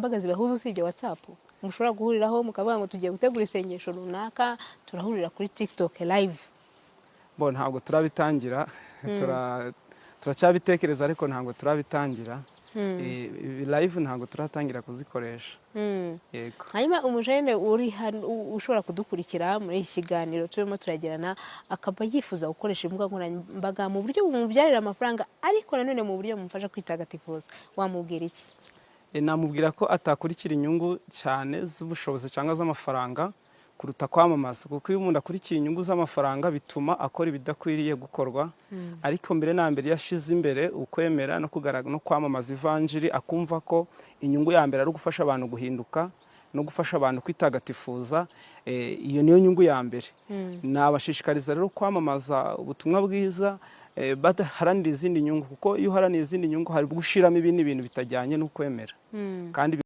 nkoranyambaga zibahuza usibye WhatsApp, mushobora guhuriraho mukavuga ngo tugiye gutegura isengesho runaka, turahurira kuri TikTok Live? Bo ntabwo turabitangira, turacyabitekereza ariko ntabwo turabitangira. Live ntabwo turatangira kuzikoresha. Yego. Hanyuma umujene uri hano ushobora kudukurikira muri iki kiganiro turimo turagirana, akaba yifuza gukoresha imbuga nkoranyambaga mu buryo bumubyarira amafaranga, ariko nanone mu buryo bumufasha kwitagatifuza, wamubwira iki? Namubwira ko atakurikira inyungu cyane z'ubushobozi cyangwa z'amafaranga kuruta kwamamaza, kuko iyo umuntu akurikiye inyungu z'amafaranga bituma akora ibidakwiriye gukorwa. Ariko mbere na mbere, iyo ashize imbere ukwemera no kugaragara no kwamamaza ivanjiri, akumva ko inyungu ya mbere ari ugufasha abantu guhinduka no gufasha abantu kwitagatifuza, iyo niyo nyungu ya mbere. Nabashishikariza rero kwamamaza ubutumwa bwiza badaharanira izindi nyungu, kuko iyo uharanira izindi nyungu hari gushiramo ibindi bintu bitajyanye n'ukwemera kandi.